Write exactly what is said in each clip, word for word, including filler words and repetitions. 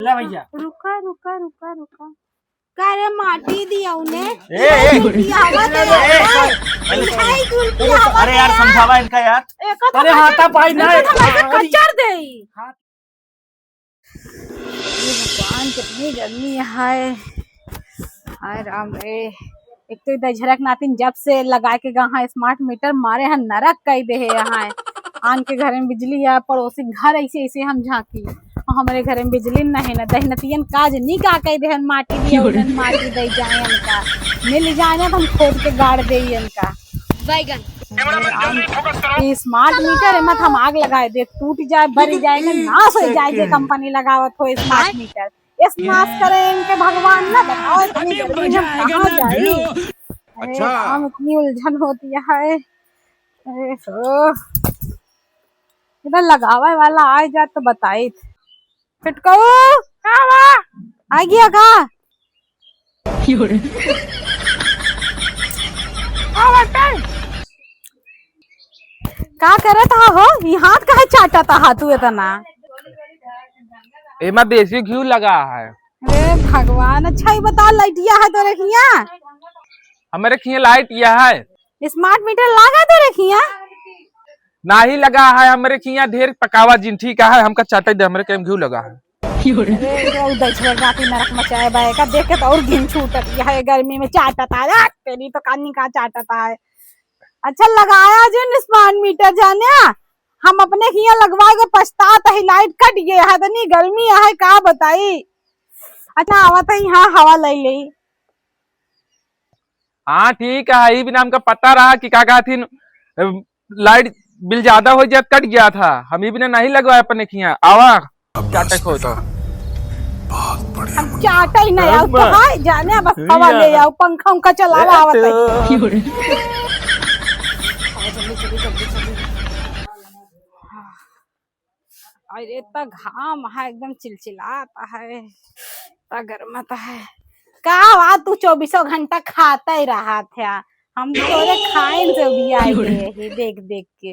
ले भैया। रुका, रुका, रुका, रुका। का रे, माटी दिया उन्हें? ए, ए। जुल्फी हवा दे ए, ए, यार। ए, ए। मिठाई जुल्फी हवा अरे दे यार, यार। समझावा इनका यार। एक तो अरे, हाथा पाई ना। एक तो हमसे अरे। कचर दे। हाथ। ये भगवान, कितनी गर्मी है। हाय राम रे। एक तो इधर झरक नातिन जब से लगा के गा है smart meter, मारे हैं नरक कई दे है यहाँ। आन के घर में बिजली है, पड़ोसी घर ऐसे ऐसे हम झांकी, और हमारे घर में बिजली नहीं ना। दहनतियन काज नहीं का कई दे हैं, माटी दिया उन्हें, माटी दे जाए इनका, मिल जाए ना तो हम खोद के गाड़ दे इनका। बैगन। ये smart meter है, मत हम आग लगाए दे, टूट जाए, बरी जाए, नाश हो जाए, जे कंपनी लगावत हो smart meter। ये नाश करे इनके भगवान ना, बताओ इतनी गर्मी में हम कहाँ जाई? अरे अच्छा। राम, इतनी उलझन होती है। अरे हो, इधर लगावे वाला आ जात तो बताइत। पिटकऊ, का बा? आ गया का? का करत हा हो? ई हाथ काहे चाटत हा तू इतना? एमा देसी घी लगा है। अरे भगवान, अच्छा ई बता, लाइटिया है तोरे हियाँ? हमरे हियाँ लाइटिया है। Smart meter लागा तोरे हियाँ? नाही लगा है, हमरे हियाँ ढेर पकावा जिन, ठीक है, हमका चाटे दे, हमरे के घी लगा है। अरे, जो उदय छे राती नरक मचाए बा, एका देख के तो और घिन छूटत है, गर्मी में चाटत है। आ, तेरी तो कानी का चाटत है। अच्छा लगाया जिन smart meter जाने, हम अपने हियाँ लगवा के पछतात है, लाइट कट गया है, इतनी गर्मी है, का बताई। अच्छा आवत है यहाँ हवा ले ले। हाँ, ठीक है, ई बिना हमका पता रहा कि का कहथिन, अ, लाइट बिल ज्यादा हो जात, कट गया था, हम ई बिना नहीं लगवाए अपने हियाँ। आवा, अब क्या तक होता? बहुत बढ़िया हम मुन्ना। चाटा ही ना आओ तो अम्मा। हाय जाने, बस हवा ले आओ, पंखा उंखा चलावा, आवत है। तो। आवा, जल्दी, जल्दी, जल्दी, जल्दी। अरे, इतना घाम है, एकदम चिलचिलात है, इतना गर्मत है। का बा, तू चौबीसों घंटा खाते रहत है, हम तोरे खाइन से भी आई गए हैं, देख देख के।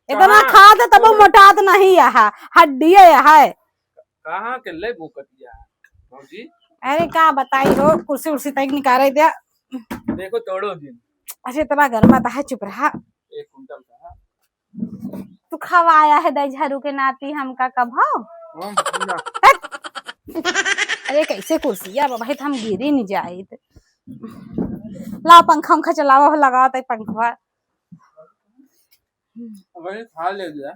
इतना कहाँ? खात है, तबो मोटात नहीं है, हड्डिये है। कहाँ के ले बोकतिया है, भौजी? अरे, का बताई हो, कुर्सी उर्सी तक निकाले दे। देखो, तोड़ो दिन। अरे, इतना गर्मत है, चुप रहा। एक कुंटल का है। तू खवाया है दई झारू के नाती हमका कभो? हम ना। हट! अरे कैसे कुर्सिया बा भाई, तो हम गिरी नहीं जाइत। ला पंखा उंखा चलावा हो, लगावा तई पंखवा। वही खा ले गया।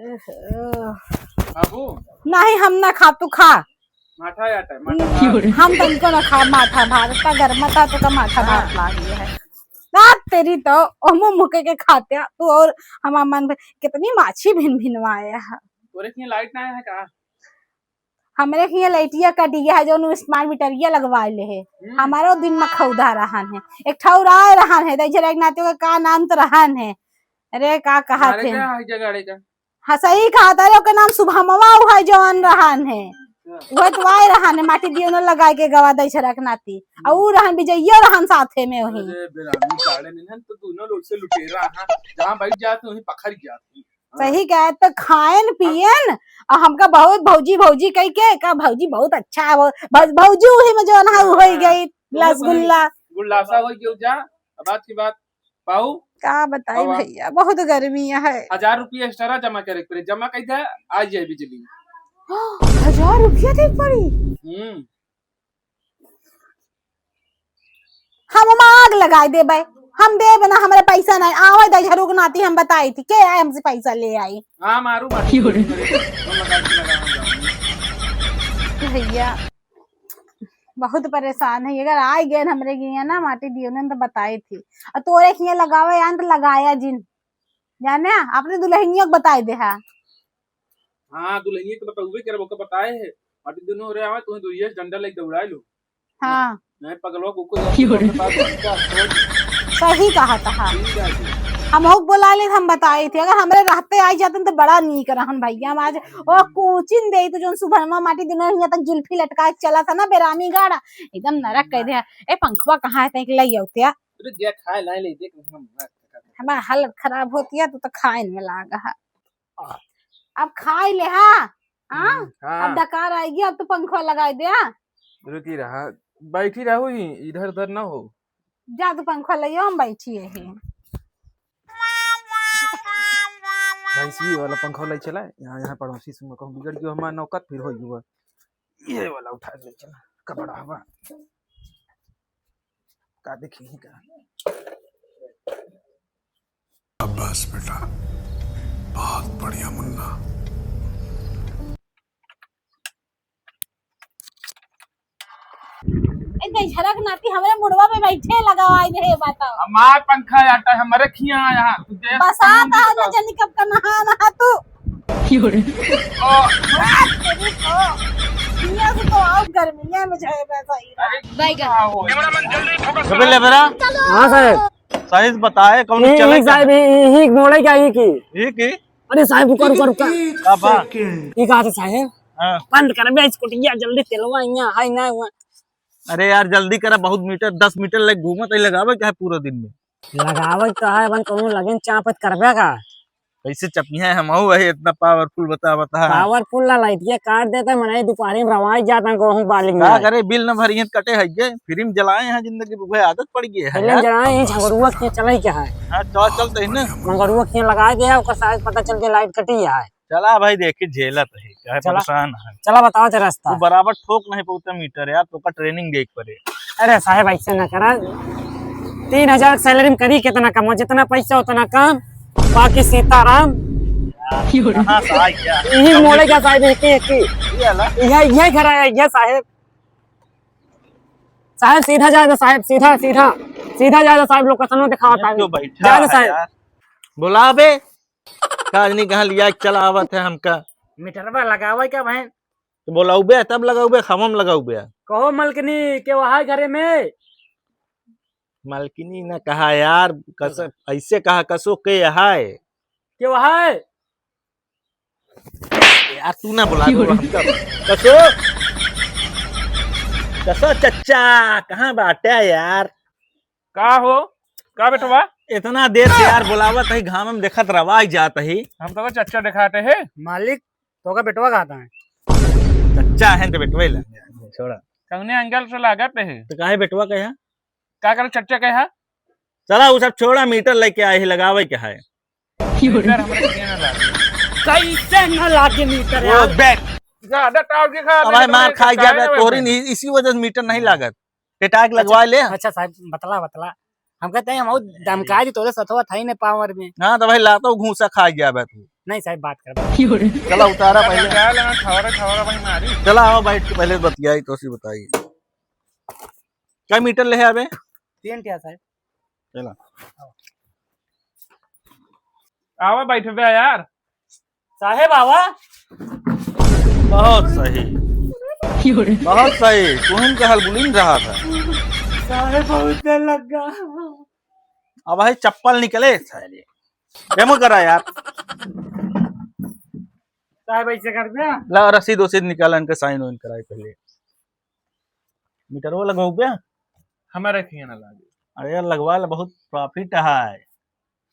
ओहो। खाबू? नहीं हम ना खा, तू खा। माठा या टाइम, माठा भात। हम तनिको ना खा माठा भात, इतना गर्म था तो का माठा भात हाँ। लागी है। ना तेरी तो, ओमो मुके के खाते तू और हमार मन पे कितनी माछी भिन भिनवाए है। तोरे के लाइट ना है का? हमरे के लाइटिया कट गया है, जो नु smart मीटरिया लगवा ले है। हम्म। हमारो दिन में खौदा रहन है, एक ठौर आए रहन है, तो इधर एक नाते का, का नाम तो रहन है, अरे का कहा हमारे थे? क्या है जगाड़े का? हाँ, सही कहा था, ओकर नाम शुभमवा उहै जवन रहन है। अच्छा। उहै तो आए रहन है, माटी दियो न लगाए के गवा दै छरक नाती। आ ऊ रहन, विजइयो रहन साथे में वही। अरे, बेरामी काढ़े नहीं है, तो दोनों लोग से लुटेरा, हाँ। जहाँ बैठ जाते, वहीं पखर जाते। हाँ। सही कहे, तो खाएन पिएन, आ हमका बहुत भौजी, भौजी कह के, का भौजी बहुत अच्छा है, वो भौ-, भौजी वही में जवन है, उ होई हाँ। गई, तो रसगुल्ला। गुल्लासा होई गयो जा, अब आज की बात, पाऊ? का बताई बाबा। भैया, बहुत गर्मी है। हजार रुपया extra जमा करे के पड़े, जमा कई दे, आ जाए बिजली। हजार रुपया दे पड़ी? हम्म। हम ओमा आग लगाए देबे, हम देब ना, हमरे पैसा नहीं आवे दे, झरुक नाती हम बताई थी, के आए हमसे पैसा ले आई? हाँ, मारू, मारू। भैया, बहुत परेशान है, अगर आए गए हमरे के यहाँ ना माटी दियो ना तो बताए थी, और तोरे के यहाँ लगावे आन तो लगाया जिन, जाने अपने दुल्हनिया को बताए दे हा। हाँ, दुल्हनिया के बताउबे करब, ओके बताए है, माटी दियो रे आवे, तुम्हें दुइये डंडा लेके दौड़ाए लो। हाँ। नहीं पगलवा को कोई क्यों रे? अपने पास घंटा खोज। सही कहा था। ठीक है जी। हम हो बोला ले, हम बताए थे, अगर हमरे रहते आई जाते तो बड़ा नीक रहन भैया। हम आज ओ कोचिन दे तो जोन सुभनमा माटी दिनो हियां तक जुल्फी लटकाए चला था ना बेरामी गाड़ा, एकदम नरक कह दे। ए पंखवा कहाँ है, तैं के लई आउतिया? अरे जे खाए लाए ले देख हम। हमार हालत खराब होती है, तू तो खाए में लाग है। अब खाए ले हा। हाँ? हम्म, हाँ। अब डकार आइगी, अब तू पंखवा लगाइ द्या। रुकी रहा, बैठी रहू ही, इधर उधर न हो। जा तू पंखवा लइयो, हम बैठी ही। भैंसी वाला पंखवा लइ चला, यहाँ, यहाँ पड़ोसी से कहूँ बिगड़ गयो हमार नौकत, फिर होइ गयो। ये वाला उठा के लइ चला, कपड़ा हवा। का देखी ही का? शाबाश बेटा, बहुत बढ़िया मुन्ना। ए, गइझरक नाती हमरे मुड़वा पे बैठे लगावा आई रहे, बताओ। हमार पंखा आता है, हमरे खिया आया। तू जैसे बसा कानून का बता। न जानी कब का नहा, नहा तू। क्यों रे? ओ। बात तेरी तो। दुनिया से तो आओ गर्मियां में जाए वैसा ही। अरे, बैगन। क्या हो? जल्दी फोकस करो। ले बेरा। हाँ साहेब। साइज बताए, कौन ई, चले ई का? साहेब, ई, ई, ई मोड़े का, ई की? ई की? अरे साहेब, रुका, रुका, रुका। का बा? ई कहा था साहेब? हाँ। बंद कर बे स्कूटिया, जल्दी तेलवा इहाँ है ना हुआ। अरे यार, जल्दी करा, बहुत मीटर, दस मीटर ले घूमत है, लगावे का है पूरा दिन में? लगावे तो है, अपन कौनो लगन चापत करबे का? कैसे चपिया है, हम हूँ वही इतना पावरफुल बता, बता। पावरफुल ला लाइटिया काट देता, मने दोपहरी में रवाई जाता गोहूँ बाली में। का करे, बिल न भरिए त कटे है ये, फ्री में जलाए हैं जिंदगी, बुझे आदत पड़ गई है फिल्म यार। जलाए हैं, झगड़ुआ के चलाई क्या है? हाँ, चल, चलते हैं ना। मंगरुआ के लगा गया, ओकर साइज पता चल के लाइट कटी है। चला भाई, देखी झेलत है, काहे चला। परेशान है? चला बताओ ते रास्ता। तू बराबर ठोक नहीं पउते मीटर यार, तोका ट्रेनिंग देख पड़े। अरे साहेब, ऐसे ना करा। तीन हजार सैलरी में करी कितना कम हो, जितना पैसा उतना काम, बाकी सीताराम। यार, कहाँ से आ गया? यही मोड़े का साहेब, एक ही, एक ही। ये वाला? यह, यह घर आया, यह साहेब। साहेब सीधा जाएगा साहेब, सीधा, सीधा, सीधा जाएगा साहेब, लोकेशनो दिखावा ये तानी। क्यों बैठा जाएगा है साहेब। यार? बोला बे। का आदमी कहाँ लिया के चला आवत है हमका? मीटरवा लगावे का बहन? तो बोलाउबे, तब लगाउबे, खमम लगाउबे। कहो मलकिनी, के वहाँ घरे में? मलकिनी ना कहा यार, कस-, कैसे? ऐसे कहा, कसो के यहाँ है? के वहाँ है? यार, तू ना बोला दो हमका। कसो? कसो चच्चा, कहाँ बाटे यार? का हो? का बेटवा? इतना देर से यार बोलावत है, घाम में देखत रवाई जात है। हम तो चच्चा दिखाते हैं। मालिक, तो का बेटवा कहता है? चच्चा है तो बेटवा ही लग गया। छोड़ा। कौने एंगल से लागत है? तो काहे बेटवा कहे? का करे चच्चा कहे? चला, वो सब छोड़ा, मीटर लेके आए ही, लगावे के है। मीटर हमरे के ना लागे। कैसे ना लागे मीटर वो यार? बैठ। ज्यादा टावर के खा अब भाई मार खा गया बे, तोहरी नहीं, इसी वजह से मीटर नहीं लागत। टेटाक लगवा ले। अच्छा साहब, बतला, बतला। हम कहते हैं, हम बहुत धमका दी, तोरे सथवा था ही नहीं पावर में। हाँ, तो भाई लातो घूसा खा गया बे तू। नहीं साहब, बात कर। चला उतारा पहले। क्या लेना, छावरा, छावरा भाई मारी। चला आओ, बैठ के पहले बतियाई, तो सी बताई। क्या मीटर ले है अबे? तीन ठे साहब। चला। आवा बैठबे यार। साहेब आवा। बहुत सही। बहुत सही। तुम कहल बुलिन रहा था। साहेब बहुत डर लग गया। अब भाई चप्पल निकले साले। डेमो करा यार। साहेब ऐसे कर दे। ला रसीद वसीद निकाल, इनके साइन वाइन कराए पहले। मीटरवा लगवाओ बे? हमारे खिया ना लागे। अरे यार, लगवा ले, बहुत प्रॉफिट है।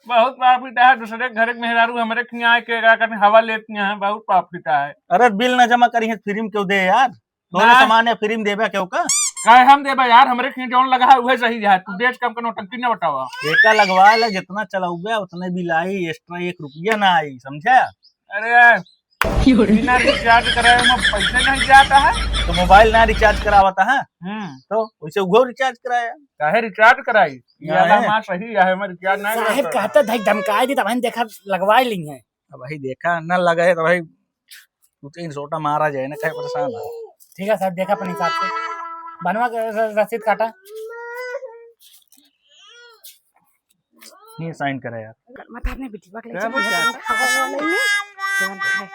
बहुत प्रॉफिट है, दूसरे के घर के मेहरारू हमरे खिया आके का करने हवा लेती हैं, बहुत प्रॉफिट है। अरे बिल ना जमा करी है, फ्री में क्यों दे यार? तोरे ना। सामान है, फ्री में देबे क्यों का? काहे हम देबे यार, हमरे खिया जौन लगा है उहे सही है, तू देश काम का नौटंकी ना बतावा। एका लगवा ले, जितना चलाउबे उतने बिल आई, एक्स्ट्रा एक रुपया ना आई, समझा? अरे बिना रिचार्ज कराए में पैसे नहीं जाता है। तो मोबाइल ना रिचार्ज करावता है? हम्म। तो वैसे उघो रिचार्ज कराया। काहे रिचार्ज कराई? ये ना वाला है। माँ सही है, हमें रिचार्ज नहीं साहेब करता। कहता था, धमकाई दी, तब हम देखा लगवाई ली है। अब भाई देखा, ना लगाए तो भाई दो तीन सोटा मारा जाए ना, काहे परेशान है? ठीक है साहब, देखा अपने हिसाब से। बनवा के र-, र-, रसीद काटा। ये साइन करे यार। मत हरने बिटिया के ले क्या चल, बच्चा? ये खावा वाला ही है। जवन खाए।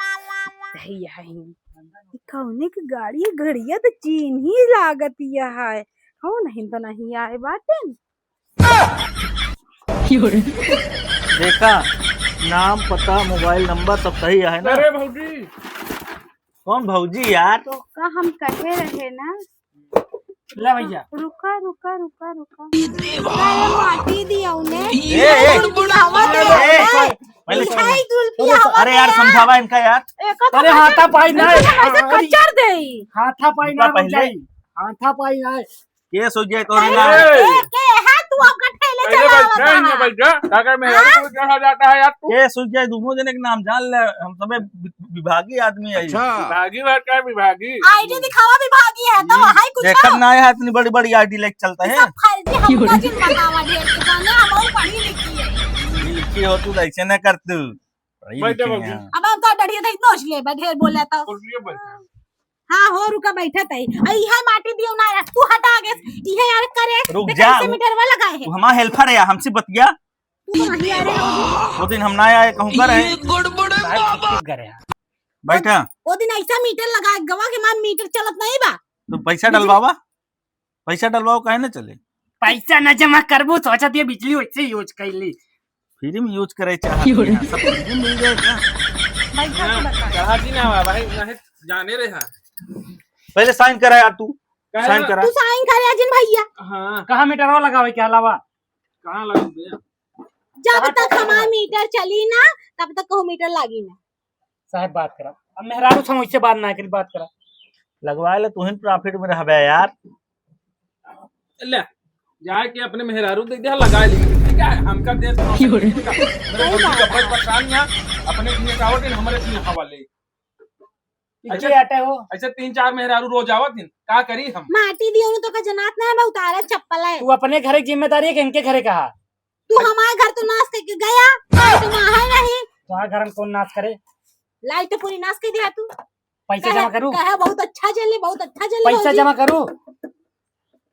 सही है। ई कौने के गाड़ी है? गड़िया तो चीन ही लागत यह है। हो नहीं तो नहीं आए बाटे। देखा, नाम, पता, मोबाइल नंबर सब सही है ना? अरे भौजी। कौन भौजी यार? तो का हम कहे रहे ना? ले भैया। रुका, रुका, रुका, रुका। अरे माटी दिया उन्हें। ए, ए। बुढ़ावा ए, दिया ए, उन्हें। पहले मिठाई जुल्फी अरे, हवा अरे यार, में। समझावा इनका यार। एक तो अरे, हाथा पाई ना, इनका कैसे अरे। कचर देई? हाथा पाई इनका ना, पहले। जाई। हाथा पाई ना। केस हो जाए तोरे अरे, नाम। ए, के है तू अब गठेले अरे, चलावत बैठा है, है। बैठा। काका, मैं हाँ? हेल्प हो जाता है यार तू। केस हो जाए, दोनों जने के नाम जान ले, हम सबे वि-, विभागी आदमी है। अच्छा। विभागी बात क्या है, विभागी? आईडी दिखावा विभागी है, तो हम्म। वही कुछ देखत हो। ना है, इतनी बड़ी-बड़ी आईडी लेके चलता ये है। सब फर्जी, हमका जिन बतावा ढेर के जाने, हम और पढ़ी लिखी है। पढ़ी लिखी हो तू, तो ऐसे ना कर तू। पढ़ी बैठे लिखी बाबू। हैं। अब हम तो डढ़िया था, इतना उछले बा, ढेर बोला तो। उछले बैठे। हाँ, हो रुका, बैठा तई। आ, इहे माटी दियो ना, तू हटा आगे, इहे यार करे, रुक देख जा, कैसे वो मीटरवा लगाए है। वो हमारा हेल्पर है, हमसे बतिया। तू तो नहीं आ रहे हो। वो दिन हम ना आए, कहूँ का रहे। ये गड़बड़ है बाबा। करे हैं। बैठा। वो दिन ऐसा मीटर लगाए गवा के मार मीटर चलत नहीं बा। तो पैसा डलवावा, पैसा डलवाओ, काहे ना चले? पैसा ना जमा करबू, सोचत ये बिजली वैसे यूज कर ली। फ्री में यूज करे चाहत हैं, सब फ्री में मिल जाए क्या? बैठा के बता। कहा जी ना हुआ भाई, नहीं जाने रहे हैं। पहले साइन करा यार तू, काहे साइन ना? करा। तू साइन करे अजिन भैया। हाँ। कहाँ मीटरवा लगावे के अलावा? कहाँ लगावे? जब तक हमार मीटर चली ना, तब तक कहूँ मीटर लागी ना। साहब बात करा। अब मेहरारू से हम वैसे बात ना करी, बात करा। लगवा ले, तू ही प्रॉफिट में रहबे यार। ले, जाए के अपने मेहरारू दे दे, लगा ली। ठीक है, हमका दे दो। मेरे सही भौजी बात का बड़ है। परेशान यहाँ, अपने लिए आवत है, हमारे लिए हवा ले। इज्जत ऐसे, आटे हो। ऐसे तीन चार मेहरारू रोज आवत हैं, का करी हम? माटी दियो न तो का जनात ना है, मैं उतारा चप्पल है। तू अपने घरे की जिम्मेदारी है कि इनके घरे का है? तू हमारे घर तो नाश करके गया, लाइट वहाँ है नहीं। तुम्हारे घर में कौन नाश करे? लाइट तो पूरी नाश कर दिया तू। पैसा कहे, जमा करू। कहे बहुत अच्छा चले, बहुत अच्छा चले पैसा भौजी। जमा करू।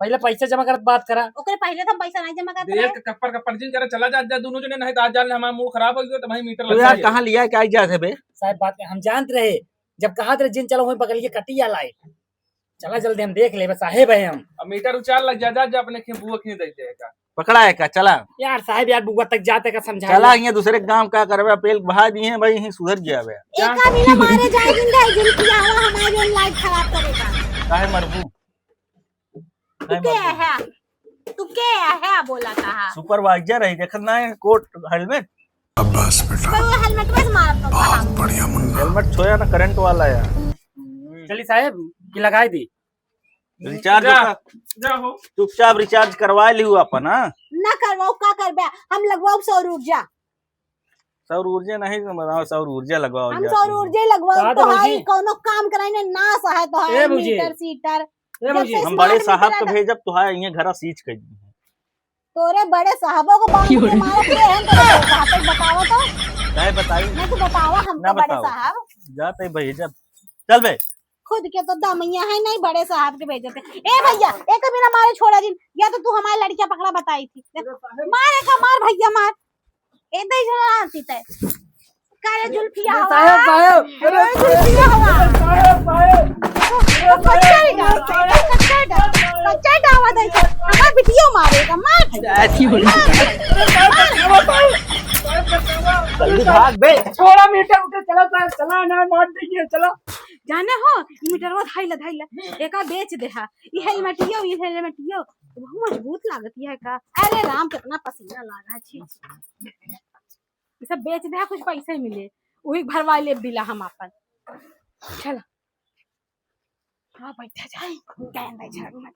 पहले पैसा जमा करत बात करा। ओकरे पहले तो हम पैसा नहीं जमा करत देख रहे। कप्पर कप्पर जिन करे, चला जा, जा दोनों जने, नहीं तो आज जान ले हमारा मूड खराब हो गया, तो भाई मीटर तो लग यार, जाए। कहाँ लिया, क्या जात है बे? साहब बात हम जानत रहे, जब कहा थे जिन चलो वहीं बगलिए कटिया लाइट। चला जल्दी हम देख लेबे, साहेब है हम। अब मीटर उचार लग जा, जा, जा अपने खेत बुआ खेत दे देगा। पकड़ा है का? चला। यार साहेब, यार बुआ तक जाते का समझा चला, ले। यहाँ दूसरे गांव का करबे, पेल बहा दिए हैं भाई, यहीं सुधर गया बे। एका भी ना मारे जाए जिंदा, जिन किया हुआ हमारे जो लाइट खराब करेगा। काहे मरबू? तू काहे के मरबू? है? तू के है बोला था? सुपरवाइजर है, देखत ना है कोट हेलमेट। शाबाश बेटा। तो ये हेलमेट में से मारत होता बहुत हम। बढ़िया मुन्ना। हेलमेट छोया ना, करंट वाला है। चली साहेब, कि लगाई दी। रिचार्ज जा, होता? जा हो। चुपचाप रिचार्ज करवा लिहू अपन, हाँ? ना करवाओ, का करबे? हम लगवाओ सौर ऊर्जा। सौर ऊर्जा नहीं, तो बताओ, सौर ऊर्जा लगवाओ हम जा। सौर ऊर्जा ही लगवाओ, का तो तो है, भौजी? कौनो काम कराई ने नाश है तो है, ए भौजी। मीटर सीटर। ए जब भौजी। से हम बड़े smart साहब meter को आया। भेजब, तो है, ये घरा सीज कर दी। तोरे बड़े साहबों को बांध के मारत रहे हैं, तो साहब तक बतावा तो। काहे बताई? नहीं तो बतावा हमको ना बड़े बताओ। साहब। जाते भाई जब चल बे। खुद के तो दमैया है नहीं, बड़े साहब के भेजते। ए भैया, एक बिना मारे छोड़ा जिन, या तो तू हमारे लड़कियां पकड़ा बताई थी। मारे का मार भैया मार। ए दे जरा आती तय। कारे जुल्फिया ए हवा। साहेब, साहेब। ए जुल्फिया हवा। साहेब, साहेब। कच्चा ही डाल, कच्चा डाल, कच्चा डावा दे। हमार बिटियो मारेगा, मार। जल्दी भाग बे। छोड़ा मीटर उठे, चला साहेब, चला ना, मार देंगे, चला। जाने हो, ई मीटरवा धाइला, धाइला। एका बेच दे हा। ई हेलमेटियो, ई हेलमेटियो। बहुत मजबूत लागत है का। अरे राम, कितना पसीना लागा, छी, छी। ई सब बेच दे, कुछ पैसे मिले, वही भरवा ले बिला हम आपन। चला। हाँ, बैठा जाए, गैंदा झाड़ू मत।